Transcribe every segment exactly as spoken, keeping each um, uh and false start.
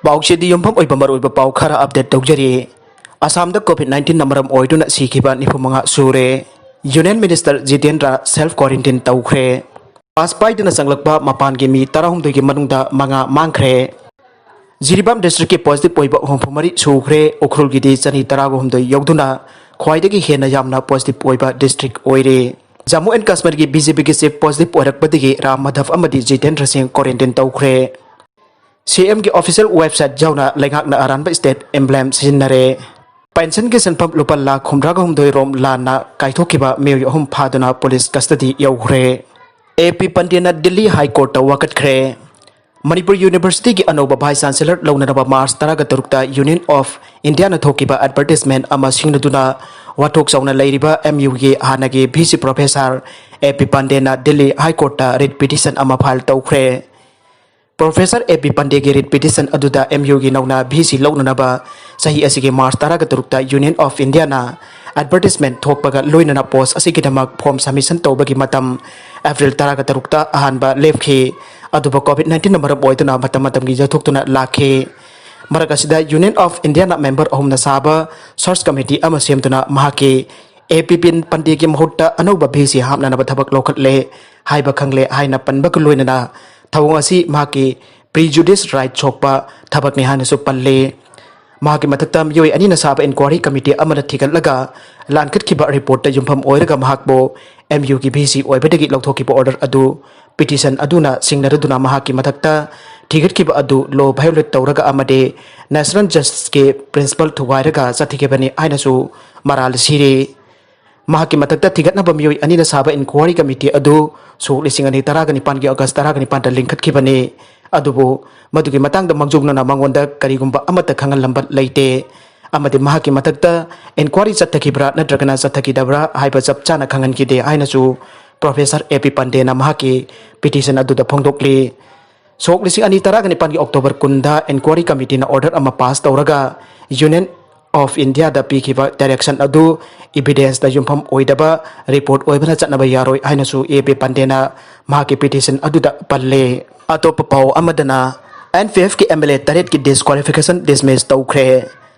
ꯄꯥꯎꯆꯦꯗꯤ ꯌꯨꯝꯐꯝ ꯑꯣꯏꯕ ꯃꯔꯨꯑꯣꯏꯕ ꯄꯥꯎ ꯈꯔ ꯑꯞꯗꯦꯠ ꯇꯧꯖꯔꯤ꯫ ꯑꯁꯥꯝꯗ ꯀꯣꯚꯤꯗ ꯅꯥꯏꯟꯇꯤꯟꯅ ꯃꯔꯝ ꯑꯣꯏꯗꯨꯅ ꯁꯤꯈꯤꯕ ꯅꯤꯐꯨ ꯃꯉꯥ ꯁꯨꯔꯦ꯫ Union minister Jitendra self quarantine ꯇꯧꯈ꯭ꯔꯦ꯫ ꯄꯥꯁ ꯄꯥꯏꯗꯨꯅ ꯆꯪꯂꯛꯄ ꯃꯄꯥꯟꯒꯤ ꯃꯤ ꯇꯔꯥꯍꯨꯝꯗꯣꯏꯒꯤ ꯃꯅꯨꯡꯗ ꯃꯉꯥ ꯃꯥꯡꯈ꯭ꯔꯦ꯫ ꯖꯤꯔꯤꯕꯥꯝ ꯗꯤꯁꯇ꯭ꯔꯤꯛꯀꯤ ꯄꯣꯖꯤꯇꯤꯚ ꯑꯣꯏꯕ ꯍꯨꯝꯐꯨ ꯃꯔꯤ ꯁꯨꯈ꯭ꯔꯦ꯫ ꯎꯈ꯭ꯔꯨꯜꯒꯤꯗꯤ ꯆꯅꯤ ꯇꯔꯥꯒ ꯍꯨꯝꯗꯣꯏ ꯌꯧꯗꯨꯅ ꯈ꯭ꯋꯥꯏꯗꯒꯤ ꯍꯦꯟꯅ ꯌꯥꯝꯅ ꯄꯣꯖꯤꯇꯤꯚ ꯑꯣꯏꯕ ꯗꯤꯁꯇ꯭ꯔꯤꯛ ꯑꯣꯏꯔꯦ꯫ ꯖꯝꯃꯨ ꯑꯦꯟ ꯀꯥꯁꯃꯤꯔꯒꯤ ꯕꯤ ꯖꯦ ꯄꯤꯒꯤ ꯆꯤꯐ ꯄꯣꯖꯤꯇꯤꯚ ꯑꯣꯏꯔꯛꯄꯗꯒꯤ ꯔꯥꯝ ꯃꯥꯙꯕ ꯑꯃꯗꯤ ꯖꯤꯇꯦꯟꯗ꯭ꯔ ꯁꯤꯡ ꯀ꯭ꯋꯥꯔꯦꯟꯇꯤꯟ ꯇꯧꯈ꯭ꯔꯦ꯫ ꯁꯤ ꯑꯦꯝꯒꯤ ꯑꯣꯐꯤꯁꯤꯌꯦꯜ ꯋꯦꯕꯁꯥꯏꯠ ꯌꯥꯎꯅ ꯂꯩꯉꯥꯛꯅ ꯑꯔꯥꯟꯕ ꯁ꯭ꯇꯦꯠ ꯑꯦꯝꯕ꯭ꯂꯦꯝ ꯁꯤꯖꯤꯟꯅꯔꯦ꯫ ꯄꯦꯟꯁꯟꯒꯤ ꯁꯦꯟꯐꯝ ꯂꯨꯄꯥ ꯂꯥꯈ ꯍꯨꯝꯗ꯭ꯔꯥꯒ ꯍꯨꯝꯗꯣꯏ ꯔꯣꯝ ꯂꯥꯟꯅ ꯀꯥꯏꯊꯣꯛꯈꯤꯕ ꯃꯤꯑꯣꯏ ꯑꯍꯨꯝ ꯐꯥꯗꯨꯅ ꯄꯨꯂꯤꯁ ꯀꯁꯇꯗꯤ ꯌꯧꯈ꯭ꯔꯦ꯫ ꯑꯦ ꯄꯤ ꯄꯟꯗꯦꯅ ꯗꯤꯜꯂꯤ ꯍꯥꯏ ꯀꯣꯔꯠꯇ ꯋꯥꯀꯠꯈ꯭ꯔꯦ꯫ ꯃꯅꯤꯄꯨꯔ ꯌꯨꯅꯤꯚꯔꯁꯤꯇꯤꯒꯤ ꯑꯅꯧꯕ ꯚꯥꯏꯁ ꯆꯥꯟꯁꯦꯂꯔ ꯂꯧꯅꯅꯕ ꯃꯥꯔꯆ ꯇꯔꯥꯒ ꯇꯔꯨꯛꯇ ꯌꯨꯅꯤꯌꯟ ꯑꯣꯐ ꯏꯟꯗꯤꯌꯥꯅ ꯊꯣꯛꯈꯤꯕ ꯑꯦꯗꯚꯔꯇꯤꯁꯃꯦꯟ ꯑꯃ ꯁꯤꯡꯅꯗꯨꯅ ꯋꯥꯊꯣꯛ ꯆꯥꯎꯅ ꯂꯩꯔꯤꯕ ꯑꯦꯝ ꯌꯨꯒꯤ ꯍꯥꯟꯅꯒꯤ ꯚꯤ ꯁꯤ ꯄ꯭ꯔꯣꯐꯦꯁꯔ ꯑꯦ ꯄꯤ ꯄꯟꯗꯦꯅ ꯗꯤꯜꯂꯤ ꯍꯥꯏ ꯀꯣꯔꯠꯇ ꯔꯤꯠ ꯄꯤꯇꯤꯁꯟ ꯑꯃ ꯐꯥꯏꯜ ꯇꯧꯈ꯭ꯔꯦ꯫ ꯄ꯭ꯔꯣꯐꯦꯁꯔ ꯑꯦ ꯄꯤ ꯄꯟꯗꯦꯒꯤ ꯔꯤꯠ ꯄꯤꯇꯤꯁꯟ ꯑꯗꯨꯗ ꯑꯦꯝ ꯌꯨꯒꯤ ꯅꯧꯅ ꯚꯤ ꯁꯤ ꯂꯧꯅꯅꯕ ꯆꯍꯤ ꯑꯁꯤꯒꯤ ꯃꯥꯔꯆ ꯇꯔꯥꯒ ꯇꯔꯨꯛꯇ ꯌꯨꯅꯤꯌꯟ ꯑꯣꯐ ꯏꯟꯗꯤꯌꯥꯅ ꯑꯦꯗꯚꯔꯇꯤꯁꯃꯦꯟ ꯊꯣꯛꯄꯒ ꯂꯣꯏꯅꯅ ꯄꯣꯁ ꯑꯁꯤꯒꯤꯗꯃꯛ ꯐꯣꯔꯝ ꯁꯕꯃꯤꯁꯟ ꯇꯧꯕꯒꯤ ꯃꯇꯝ ꯑꯦꯄ꯭ꯔꯤꯜ ꯇꯔꯥꯒ ꯇꯔꯨꯛꯇ ꯑꯍꯥꯟꯕ ꯂꯦꯞꯈꯤ꯫ ꯑꯗꯨꯕꯨ ꯀꯣꯚꯤꯗ ꯅꯥꯏꯟꯇꯤꯟꯅ ꯃꯔꯝ ꯑꯣꯏꯗꯨꯅ ꯃꯇꯝ ꯃꯇꯝꯒꯤ ꯌꯩꯊꯣꯛꯇꯨꯅ ꯂꯥꯛꯈꯤ꯫ ꯃꯔꯛ ꯑꯁꯤꯗ ꯌꯨꯅꯤꯌꯟ ꯑꯣꯐ ꯏꯟꯗꯤꯌꯥꯅ ꯃꯦꯝꯕꯔ ꯑꯍꯨꯝꯅ ꯁꯥꯕ ꯁꯔꯆ ꯀꯃꯤꯇꯤ ꯑꯃ ꯁꯦꯝꯗꯨꯅ ꯃꯍꯥꯛꯀꯤ ꯑꯦ ꯄꯤ ꯄꯟꯗꯦꯒꯤ ꯃꯍꯨꯠꯇ ꯑꯅꯧꯕ ꯚꯤ ꯁꯤ ꯍꯥꯞꯅꯅꯕ ꯊꯕꯛ ꯂꯧꯈꯠꯂꯦ ꯍꯥꯏꯕ ꯈꯪꯂꯦ ꯍꯥꯏꯅ ꯄꯟꯕꯒ ꯂꯣꯏꯅꯅ ꯊꯧꯑꯣꯡ ꯑꯁꯤ ꯃꯍꯥꯛꯀꯤ ꯄ꯭ꯔꯤꯖꯨꯗꯤꯁ ꯔꯥꯏꯠ ꯁꯣꯛꯄ ꯊꯕꯛꯅꯤ ꯍꯥꯏꯅꯁꯨ ꯄꯜꯂꯤ꯫ ꯃꯍꯥꯛꯀꯤ ꯃꯊꯛꯇ ꯃꯤꯑꯣꯏ ꯑꯅꯤꯅ ꯁꯥꯕ ꯏꯟꯀ꯭ꯋꯥꯔꯤ ꯀꯃꯤꯇꯤ ꯑꯃꯅ ꯊꯤꯒꯠꯂꯒ ꯂꯥꯟꯈꯠꯈꯤꯕ ꯔꯤꯄꯣꯔꯠꯇ ꯌꯨꯝꯐꯝ ꯑꯣꯏꯔꯒ ꯃꯍꯥꯛꯄꯨ ꯑꯦꯝ ꯌꯨꯒꯤ ꯚꯤ ꯁꯤ ꯑꯣꯏꯕꯗꯒꯤ ꯂꯧꯊꯣꯛꯈꯤꯕ ꯑꯣꯔꯗꯔ ꯑꯗꯨ ꯄꯤꯇꯤꯁꯟ ꯑꯗꯨꯅ ꯁꯤꯡꯅꯔꯗꯨꯅ ꯃꯍꯥꯛꯀꯤ ꯃꯊꯛꯇ ꯊꯤꯒꯠꯈꯤꯕ ꯑꯗꯨ ꯂꯣ ꯚꯥꯏꯑꯣꯂꯦꯠ ꯇꯧꯔꯒ ꯑꯃꯗꯤ ꯅꯦꯁꯅꯦꯜ ꯖꯁꯇꯤꯁꯀꯤ ꯄ꯭ꯔꯤꯟꯁꯤꯄꯜ ꯊꯨꯒꯥꯏꯔꯒ ꯆꯠꯊꯈꯤꯕꯅꯤ ꯍꯥꯏꯅꯁꯨ ꯃꯔꯥꯜ ꯁꯤꯔꯤ꯫ ꯃꯍꯥꯛꯀꯤ ꯃꯊꯛꯇ ꯊꯤꯒꯠꯅꯕ ꯃꯤꯑꯣꯏ ꯑꯅꯤꯅ ꯁꯥꯕ ꯏꯟꯀ꯭ꯋꯥꯔꯤ ꯀꯃꯤꯇꯤ ꯑꯗꯨ ꯁꯣꯛ ꯂꯤꯁꯤꯡ ꯑꯅꯤ ꯇꯔꯥꯒ ꯅꯤꯄꯥꯟꯒꯤ ꯑꯣꯒꯁ ꯇꯔꯥꯒ ꯅꯤꯄꯥꯟꯗ ꯂꯤꯡꯈꯠꯈꯤꯕꯅꯤ꯫ ꯑꯗꯨꯕꯨ ꯃꯗꯨꯒꯤ ꯃꯇꯥꯡꯗ ꯃꯥꯡꯖꯧꯅꯅ ꯃꯉꯣꯟꯗ ꯀꯔꯤꯒꯨꯝꯕ ꯑꯃꯠꯇ ꯈꯪꯍꯜꯂꯝꯕ ꯂꯩꯇꯦ ꯑꯃꯗꯤ ꯃꯍꯥꯛꯀꯤ ꯃꯊꯛꯇ ꯏꯟꯀ꯭ꯋꯥꯔꯤ ꯆꯠꯊꯈꯤꯕ꯭ꯔꯥ ꯅꯠꯇ꯭ꯔꯒꯅ ꯆꯠꯊꯈꯤꯗꯕ꯭ꯔꯥ ꯍꯥꯏꯕ ꯆꯞ ꯆꯥꯅ ꯈꯪꯍꯟꯈꯤꯗꯦ ꯍꯥꯏꯅꯁꯨ ꯄ꯭ꯔꯣꯐꯦꯁꯔ ꯑꯦ ꯄꯤ ꯄꯟꯗꯦꯅ ꯃꯍꯥꯛꯀꯤ ꯄꯤꯇꯤꯁꯟ ꯑꯗꯨꯗ ꯐꯣꯡꯗꯣꯛꯂꯤ꯫ ꯁꯣꯛ ꯂꯤꯁꯤꯡ ꯑꯅꯤ ꯇꯔꯥꯒ ꯅꯤꯄꯥꯟꯒꯤ ꯑꯣꯛꯇꯣꯕꯔ ꯀꯨꯟꯗ ꯏꯟꯀ꯭ꯋꯥꯔꯤ ꯀꯃꯤꯇꯤꯅ ꯑꯣꯔꯗꯔ ꯑꯃ ꯄꯥꯁ ꯇꯧꯔꯒ ꯌꯨꯅꯤꯌꯟ ꯑꯣꯐ ꯏꯟꯗꯤꯌꯥꯗ ꯄꯤꯈꯤꯕ ꯗꯥꯏꯔꯦꯛꯁꯟ ꯑꯗꯨ ꯏꯚꯤꯗꯦꯟꯁꯇ ꯌꯨꯝꯐꯝ ꯑꯣꯏꯗꯕ ꯔꯤꯄꯣꯔꯠ ꯑꯣꯏꯕꯅ ꯆꯠꯅꯕ ꯌꯥꯔꯣꯏ ꯍꯥꯏꯅꯁꯨ ꯑꯦ ꯄꯤ ꯄꯟꯗꯦꯅ ꯃꯍꯥꯛꯀꯤ ꯄꯤꯇꯤꯁꯟ ꯑꯗꯨꯗ ꯄꯜꯂꯦ꯫ ꯑꯇꯣꯞꯄ ꯄꯥꯎ ꯑꯃꯗꯅ ꯑꯦꯟ ꯄꯤ ꯑꯦꯐꯀꯤ ꯑꯦꯝ ꯑꯦꯜ ꯑꯦ ꯇꯔꯦꯠꯀꯤ ꯗꯤꯁꯀ꯭ꯋꯥꯂꯤꯐꯤꯀꯦꯁꯟ ꯗꯤꯁꯃꯤꯁ ꯇꯧꯈ꯭ꯔꯦ꯫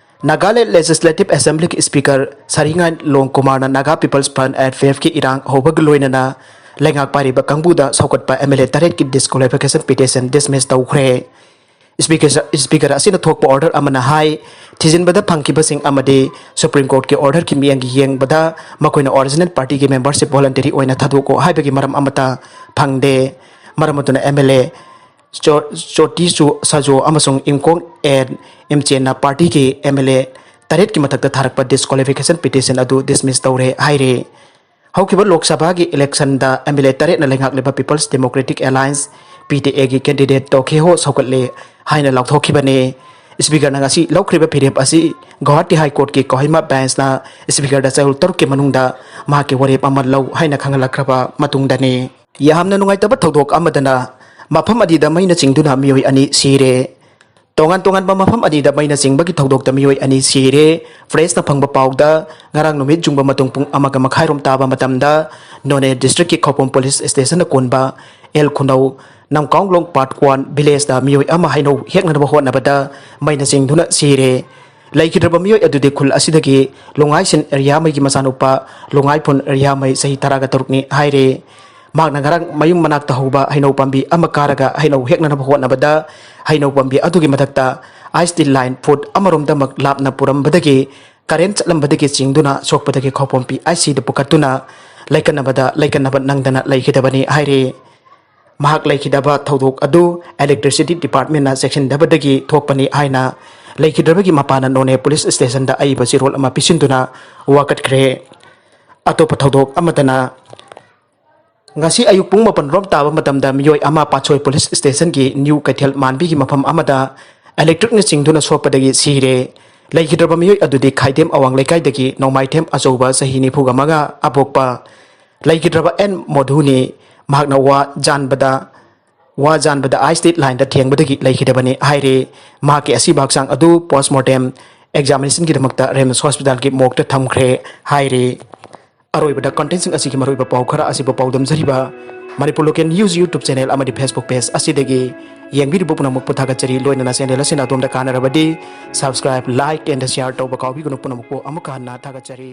ꯅꯥꯒꯥꯂꯦꯟ ꯂꯦꯖꯤꯁꯂꯦꯇꯤꯚ ꯑꯦꯁꯦꯝꯕ꯭ꯂꯤꯒꯤ ꯁ꯭ꯄꯤꯀꯔ ꯁꯔꯤꯉꯥꯏ ꯂꯣꯡ ꯀꯨꯃꯥꯔꯅ Naga people's front, N P ꯑꯦꯐꯀꯤ ꯏꯔꯥꯡ ꯍꯧꯕꯒ ꯂꯣꯏꯅꯅ ꯂꯩꯉꯥꯛ ꯄꯥꯏꯔꯤꯕ ꯀꯥꯡꯕꯨꯗ ꯁꯧꯒꯠꯄ ꯑꯦꯝ ꯑꯦꯜ ꯑꯦ ꯇꯔꯦꯠꯀꯤ ꯗꯤꯁꯀ꯭ꯋꯥꯂꯤꯐꯤꯀꯦꯁꯟ ꯄꯤꯇꯤꯁꯟ ꯗꯤꯁꯃꯤꯁ ꯇꯧꯈ꯭ꯔꯦ꯫ ꯁ꯭ꯄꯤꯀꯔ, ꯁ꯭ꯄꯤꯀꯔ ꯑꯁꯤꯅ ꯊꯣꯛꯄ ꯑꯣꯔꯗꯔ ꯑꯃꯅ ꯍꯥꯏ, ꯊꯤꯖꯤꯟꯕꯗ ꯐꯪꯈꯤꯕꯁꯤꯡ ꯑꯃꯗꯤ ꯁꯨꯄ꯭ꯔꯤꯝ ꯀꯣꯔꯠꯀꯤ ꯑꯣꯔꯗꯔꯒꯤ ꯃꯤꯠꯌꯦꯡꯒꯤ ꯌꯦꯡꯕꯗ ꯃꯈꯣꯏꯅ ꯑꯣꯔꯤꯖꯤꯅꯦꯜ ꯄꯥꯔꯇꯤꯒꯤ ꯃꯦꯝꯕꯔꯁꯤꯞ ꯚꯣꯂꯟꯇꯔꯤ ꯑꯣꯏꯅ ꯊꯥꯗꯣꯛꯎ ꯍꯥꯏꯕꯒꯤ ꯃꯔꯝ ꯑꯃꯠꯇ ꯐꯪꯗꯦ꯫ ꯃꯔꯝ ꯑꯗꯨꯅ ꯑꯦꯝ ꯑꯦꯜ ꯑꯦ ꯆꯣ-, ꯆꯣꯇꯤ ꯆꯨ-, ꯁꯖꯣ ꯑꯃꯁꯨꯡ ꯏꯪꯀꯣꯡ ꯑꯦꯟ ꯏꯝꯆꯦꯟꯅ ꯄꯥꯔꯇꯤꯒꯤ ꯑꯦꯝ ꯑꯦꯜ ꯑꯦ ꯇꯔꯦꯠꯀꯤ ꯃꯊꯛꯇ ꯊꯥꯔꯛꯄ ꯗꯤꯁꯀ꯭ꯋꯥꯂꯤꯐꯤꯀꯦꯁꯟ ꯄꯤꯇꯤꯁꯟ ꯑꯗꯨ ꯗꯤꯁꯃꯤꯁ ꯇꯧꯔꯦ ꯍꯥꯏꯔꯤ꯫ ꯍꯧꯈꯤꯕ ꯂꯣꯛ ꯁꯚꯥꯒꯤ ꯏꯂꯦꯛꯁꯟꯗ ꯑꯦꯝ ꯑꯦꯜ ꯑꯦ ꯇꯔꯦꯠꯅ ꯂꯩꯉꯥꯛꯂꯤꯕ ꯄꯤꯄꯜꯁ ꯗꯦꯃꯣꯀ꯭ꯔꯦꯇꯤꯛ ꯑꯦꯂꯥꯌꯟꯁ, ꯄꯤ ꯗꯤ ꯑꯦꯒꯤ ꯀꯦꯟꯗꯤꯗꯦꯠ ꯇꯣꯈꯦꯍꯣ ꯁꯧꯒꯠꯂꯦ ꯍꯥꯏꯅ ꯂꯥꯎꯊꯣꯛꯈꯤꯕꯅꯤ꯫ ꯁ꯭ꯄꯤꯀꯔꯅ ꯉꯁꯤ ꯂꯧꯈ꯭ꯔꯤꯕ ꯐꯤꯔꯦꯞ ꯑꯁꯤ ꯒꯧꯍꯥꯇꯤ ꯍꯥꯏ ꯀꯣꯔꯠꯀꯤ ꯀꯣꯍꯤꯃꯥ ꯕꯦꯟꯆꯅ ꯁ꯭ꯄꯤꯀꯔꯗ ꯆꯌꯣꯜ ꯇꯔꯨꯛꯀꯤ ꯃꯅꯨꯡꯗ ꯃꯍꯥꯛꯀꯤ ꯋꯥꯔꯦꯞ ꯑꯃ ꯂꯧ ꯍꯥꯏꯅ ꯈꯪꯍꯜꯂꯛꯈ꯭ꯔꯕ ꯃꯇꯨꯡꯗꯅꯤ꯫ ꯌꯥꯝꯅ ꯅꯨꯡꯉꯥꯏꯇꯕ ꯊꯧꯗꯣꯛ ꯑꯃꯗꯅ ꯃꯐꯝ ꯑꯅꯤꯗ ꯃꯩꯅ ꯆꯤꯡꯗꯨꯅ ꯃꯤꯑꯣꯏ ꯑꯅꯤ ꯁꯤꯔꯦ꯫ ꯇꯣꯉꯥꯟ ꯇꯣꯉꯥꯟꯕ ꯃꯐꯝ ꯑꯅꯤꯗ ꯃꯩꯅ ꯆꯤꯡꯕꯒꯤ ꯊꯧꯗꯣꯛꯇ ꯃꯤꯑꯣꯏ ꯑꯅꯤ ꯁꯤꯔꯦ꯫ ꯄ꯭ꯔꯦꯁꯅ ꯐꯪꯕ ꯄꯥꯎꯗ, ꯉꯔꯥꯡ ꯅꯨꯃꯤꯠ ꯌꯨꯡꯕ ꯃꯇꯨꯡ ꯄꯨꯡ ꯑꯃꯒ ꯃꯈꯥꯏꯔꯣꯝ ꯇꯥꯕ ꯃꯇꯝꯗ ꯅꯣꯅꯦ ꯗꯤꯁꯇ꯭ꯔꯤꯛꯀꯤ ꯈꯧꯄꯨꯝ ꯄꯨꯂꯤꯁ ꯁ꯭ꯇꯦꯁꯟꯅ ꯀꯣꯟꯕ ꯑꯦꯜ ꯈꯨꯅꯧ ꯅꯝꯀꯥꯎꯂꯣꯡ ꯄꯥꯔꯠ ꯋꯥꯟ ꯚꯤꯂꯦꯖꯇ ꯃꯤꯑꯣꯏ ꯑꯃ ꯍꯩꯅꯧ ꯍꯦꯛꯅꯅꯕ ꯍꯣꯠꯅꯕꯗ ꯃꯩꯅ ꯆꯤꯡꯗꯨꯅ ꯁꯤꯔꯦ꯫ ꯂꯩꯈꯤꯗ꯭ꯔꯕ ꯃꯤꯑꯣꯏ ꯑꯗꯨꯗꯤ ꯈꯨꯜ ꯑꯁꯤꯗꯒꯤ ꯂꯨꯉꯥꯏꯁꯤꯟ ꯔꯤꯌꯥꯃꯩꯒꯤ ꯃꯆꯥꯅꯨꯄꯥ ꯂꯨꯉꯥꯏꯐꯨꯟ ꯔꯤꯌꯥꯃꯩ, ꯆꯍꯤ ꯇꯔꯥꯒ ꯇꯔꯨꯛꯅꯤ ꯍꯥꯏꯔꯦ꯫ ꯃꯍꯥꯛꯅ ꯉꯔꯥꯡ ꯃꯌꯨꯝ ꯃꯅꯥꯛꯇ ꯍꯧꯕ ꯍꯩꯅꯧ ꯄꯥꯝꯕꯤ ꯑꯃ ꯀꯥꯔꯒ ꯍꯩꯅꯧ ꯍꯦꯛꯅꯅꯕ ꯍꯣꯠꯅꯕꯗ ꯍꯩꯅꯧ ꯄꯥꯝꯕꯤ ꯑꯗꯨꯒꯤ ꯃꯊꯛꯇ ꯑꯥꯏꯁ ꯇꯤ ꯂꯥꯏꯟ ꯐꯨꯠ ꯑꯃꯔꯣꯝꯗꯃꯛ ꯂꯥꯞꯅ ꯄꯨꯔꯝꯕꯗꯒꯤ ꯀꯔꯦꯟ ꯆꯠꯂꯝꯕꯗꯒꯤ ꯆꯤꯡꯗꯨꯅ ꯁꯣꯛꯄꯗꯒꯤ ꯈꯧꯄꯣꯝꯄꯤ ꯑꯥꯏ ꯁꯤꯗ ꯄꯨꯈꯠꯇꯨꯅ ꯂꯩꯀꯠꯅꯕꯗ ꯂꯩꯀꯠꯅꯕ ꯅꯪꯗꯅ ꯂꯩꯈꯤꯗꯕꯅꯤ ꯍꯥꯏꯔꯤ꯫ ꯃꯍꯥꯛ ꯂꯩꯈꯤꯗꯕ ꯊꯧꯗꯣꯛ ꯑꯗꯨ ꯏꯂꯦꯛꯇ꯭ꯔꯤꯁꯤꯇꯤ ꯗꯤꯄꯥꯔꯠꯃꯦꯟꯅ ꯆꯦꯛꯁꯤꯟꯗꯕꯗꯒꯤ ꯊꯣꯛꯄꯅꯤ ꯍꯥꯏꯅ ꯂꯩꯈꯤꯗ꯭ꯔꯕꯒꯤ ꯃꯄꯥꯅ ꯅꯣꯅꯦ ꯄꯨꯂꯤꯁ ꯁ꯭ꯇꯦꯁꯟꯗ ꯑꯏꯕ ꯆꯦꯔꯣꯜ ꯑꯃ ꯄꯤꯁꯤꯟꯗꯨꯅ ꯋꯥꯀꯠꯈ꯭ꯔꯦ꯫ ꯑꯇꯣꯞꯄ ꯊꯧꯗꯣꯛ ꯑꯃꯗꯅ ꯉꯁꯤ ꯑꯌꯨꯛ ꯄꯨꯡ ꯃꯥꯄꯟ ꯔꯣꯝ ꯇꯥꯕ ꯃꯇꯝꯗ ꯃꯤꯑꯣꯏ ꯑꯃ ꯄꯥꯠꯁꯣꯏ ꯄꯨꯂꯤꯁ ꯁ꯭ꯇꯦꯁꯟꯒꯤ ꯅ꯭ꯌꯨ ꯀꯩꯊꯦꯜ ꯃꯥꯟꯕꯤꯒꯤ ꯃꯐꯝ ꯑꯃꯗ ꯏꯂꯦꯛꯇ꯭ꯔꯤꯛꯅ ꯆꯤꯡꯗꯨꯅ ꯁꯣꯛꯄꯗꯒꯤ ꯁꯤꯔꯦ꯫ ꯂꯩꯈꯤꯗ꯭ꯔꯕ ꯃꯤꯑꯣꯏ ꯑꯗꯨꯗꯤ ꯈꯥꯏꯗꯦꯝ ꯑꯋꯥꯡ ꯂꯩꯀꯥꯏꯗꯒꯤ ꯅꯣꯡꯃꯥꯏꯊꯦꯝ ꯑꯆꯧꯕ, ꯆꯍꯤ ꯅꯤꯐꯨꯒ ꯃꯉꯥ ꯑꯄꯣꯛꯄ, ꯂꯩꯈꯤꯗ꯭ꯔꯕ ꯑꯦꯟ ꯃꯣꯙꯨꯅꯤ꯫ ꯃꯍꯥꯛꯅ ꯋꯥ ꯌꯥꯟꯕꯗ, ꯋꯥ ꯌꯥꯟꯕꯗ ꯑꯥꯏꯁ ꯇꯤ ꯂꯥꯏꯟꯗ ꯊꯦꯡꯕꯗꯒꯤ ꯂꯩꯈꯤꯗꯕꯅꯤ ꯍꯥꯏꯔꯦ꯫ ꯃꯍꯥꯛꯀꯤ ꯑꯁꯤꯕ ꯍꯛꯆꯥꯡ ꯑꯗꯨ ꯄꯣꯁꯃꯣꯔꯇꯦꯝ ꯑꯦꯛꯖꯥꯃꯤꯅꯦꯁꯟꯒꯤꯗꯃꯛꯇ ꯔꯤꯝꯁ ꯍꯣꯁꯄꯤꯇꯥꯜꯒꯤ ꯃꯣꯔꯒꯇ ꯊꯝꯈ꯭ꯔꯦ ꯍꯥꯏꯔꯦ꯫ ꯑꯔꯣꯏꯕꯗ ꯀꯟꯇꯦꯟꯁꯤꯡ ꯑꯁꯤꯒꯤ ꯃꯔꯨꯑꯣꯏꯕ ꯄꯥꯎ ꯈꯔ ꯑꯁꯤꯕꯨ ꯄꯥꯎꯗꯝꯖꯔꯤꯕ Manipur Local News YouTube channel ꯑꯃꯗꯤ Facebook page ꯑꯁꯤꯗꯒꯤ ꯌꯦꯡꯕꯤꯔꯤꯕ ꯄꯨꯝꯅꯃꯛꯄꯨ ꯊꯥꯒꯠꯆꯔꯤ꯫ ꯂꯣꯏꯅꯅ channel ꯑꯁꯤꯅ ꯑꯗꯣꯝꯗ ꯀꯥꯟꯅꯔꯕꯗꯤ subscribe, like and share ꯇꯧꯕ ꯀꯥꯎꯕꯤꯒꯅꯨ꯫ ꯄꯨꯝꯅꯃꯛꯄꯨ ꯑꯃꯨꯛꯀ ꯍꯟꯅ ꯊꯥꯒꯠꯆꯔꯤ꯫